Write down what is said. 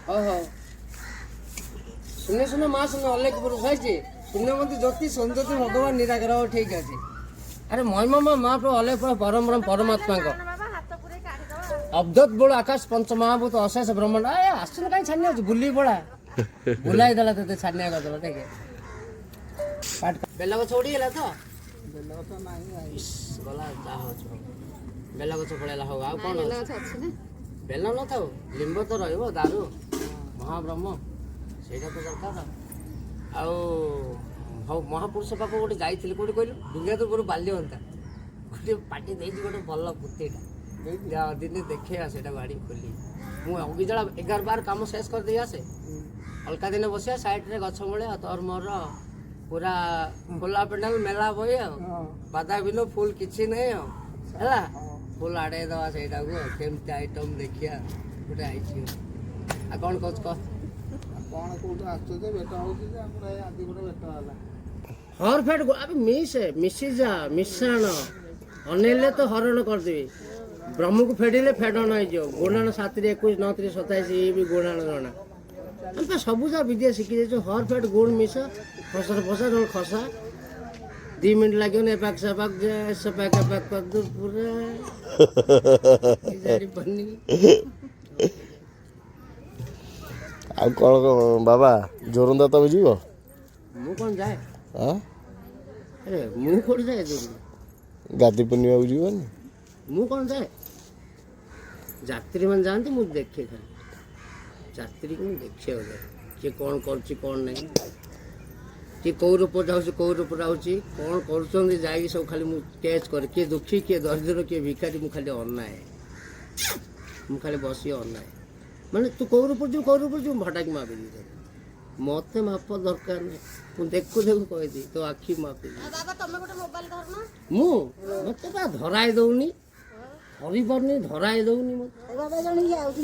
ହଉ ହଉ, ଶୂନ୍ୟ ଶୂନ୍ୟ ମା ଶୂନ୍ୟ ଅଲେଖ ପୁରୁଷ ହେଇଛି। ଶୂନ୍ୟମନ୍ତ୍ରୀ ଜ୍ୟୋତି ସୌନ୍ଦର୍ଯ୍ୟ ଭଗବାନ ନିରାକର। ହଉ, ଠିକ ଅଛି। ଆରେ ମହିମା ମା ମହାପ୍ରଭୁ ଅଲେଖ ପରମ ବ୍ରହ୍ମ ପରମାତ୍ମାଙ୍କ ଅବଧତ ବୋଳ ଆକାଶ ପଞ୍ଚ ମହାଭୂତ ଅଶେଷ ବ୍ରହ୍ମାଣ୍ଡ। ଏ ଆସୁନ, କାହିଁ ଛାନିଆ ଅଛି? ବୁଲି ପଳା, ବୁଲାଇ ଦେଲା ତତେ, ଛାନିଆ କରିଦେଲା। ଦେଖେ, ବେଲ ଗଛ ଉଡ଼ିଗଲା ତ? ବେଲ ଗଛ ନାହିଁ ଭାଇ। ଇସ୍, ଗଲା। ଯାହା ହଉଛି ହଉ, ବେଲ ଗଛ ପଳେଇଲା। ହଉ, ଆଉ କ'ଣ ବେଲ ଅଛି? ଗଛ ଅଛି ନା। ବେଲ ନଥାଉ, ଲିମ୍ବ ତ ରହିବ। ଦାରୁ ମହାବ୍ରହ୍ମ, ସେଇଟା ତ ଦରକାର। ଆଉ ହଉ, ମହାପୁରୁଷ ପାଖକୁ ଗୋଟେ ଯାଇଥିଲି। କୋଉଠି କହିଲୁ? ଡୁଙ୍ଗିଆଦୁରପୁର ବାଲିଅନ୍ତା। ଗୋଟେ ପାଟି ଦେଇଛି ଗୋଟେ ଭଲ ପୁତିଟା। ଦେଇଛି। ଦିନେ ଦେଖେଇବା ସେଇଟାକୁ ଆଣି ଖୋଲି। ମୁଁ ଅଗିଜଳା 11 12 କାମ ଶେଷ କରିଦେଇ ଆସେ। ଅଲଗା ଦିନ ବସିବା ସାଇଡ଼ରେ ଗଛ ମୂଳେ, ଆଉ ତୋର ମୋର ପୁରା ଖୋଲା ପେଣ୍ଡାଲ, ମେଲା ବହି ଆଉ ବାଧା ବିନ ଫୁଲ କିଛି ନାହିଁ ଆଉ ହେଲା। ଫୁଲ ଆଡ଼େଇ ଦେବା ସେଇଟାକୁ ଆଉ କେମିତି ଆଇଟମ୍ ଦେଖିବା ଗୋଟେ ଆଇଛି। ଆଉ କ'ଣ କହୁଛୁ କହ। ଆଉ କ'ଣ କୋଉଠୁ ଆସୁଛ ଯେ ଭେଟ ହଉଛି ଯେ ଆମର ଏଇ ଆଜି ଗୋଟେ ଭେଟ ହେଲା। ହର ଫେଟ୍ ଆବେ, ମିଶେ, ମିଶିଯା, ମିଶାଣ ଅନେଇଲେ ତ ହରଣ କରିଦେବି। ବ୍ରହ୍ମକୁ ଫେଡ଼ିଲେ ଫେଡ଼ଣ ହେଇଯିବ। ଗୁଣାଣ 7ରେ 21, 9 3 27, ଇଏ ବି ଗୁଣାଣ ଜଣା। ଆମେ ତ ସବୁ ଯାହା ବିଦ୍ୟା ଶିଖି ଯାଇଛୁ। ହର ଫେଟ୍ ଗୁଣ ମିଶ, ଫସର ଫସା ନହେଲେ ଖସା, 2 ମିନିଟ୍ ଲାଗିବନି। ଏପାକ ସେପାକ ଯେ ସେପାକ ଏପାକ କରିଦୁ ପୁରା, ଜାଣିପାରୁନି। ଆଉ କ'ଣ ବାବା, ଜୋରନ୍ଦା ତମେ ଯିବ? ମୁଁ କ'ଣ ଯାଏ? ଆଁ? ଆରେ ମୁଁ କୋଉଠି ଯାଏ ଯୋରନ୍ଦା? ଗାଦି ପୂର୍ଣ୍ଣିମାକୁ ଯିବନି? ମୁଁ କ'ଣ ଯାଏ? ଯାତ୍ରୀମାନେ ଯାଆନ୍ତି, ମୁଁ ଦେଖେ ଖାଲି। ଯାତ୍ରୀକୁ ମୁଁ ଦେଖିବାକୁ ଯାଏ, କିଏ କ'ଣ କରୁଛି କ'ଣ ନାହିଁ, କିଏ କେଉଁ ରୂପ ଯାଉଛି, କେଉଁ ରୂପରେ ଆଉଛି, କ'ଣ କରୁଛନ୍ତି, ଯାଇକି ସବୁ ଖାଲି ମୁଁ କ୍ୟାଚ୍ କରେ। କିଏ ଦୁଃଖୀ, କିଏ ଦରିଦ୍ର, କିଏ ଭିକାରୀ, ମୁଁ ଖାଲି ଅନାଏ। ମୁଁ ଖାଲି ବସି ଅନାଏ। ମାନେ ତୁ କେଉଁ ରୂପରେ ଯିବୁ, କେଉଁ ରୂପରେ ଯିବୁ, ମୁଁ ଭଟାକି ମାପିଦିଏ ତୋତେ। ମୋତେ ମାପ ଦରକାର ନାହିଁ, ମୁଁ ଦେଖୁ ଦେଖୁ କହିଦିଏ, ତୋ ଆଖି ମାପିଦିଏ। ବାବା, ତମେ ଗୋଟେ ମୋବାଇଲ ଧରୁନ। ମୁଁ ମୋତେ ବା ଧରାଇ ଦଉନି, ଧରି ପାରୁନି, ଧରାଇ ଦଉନି ମୋତେ। ବାବା ଜଣେ ଯାଉଛି।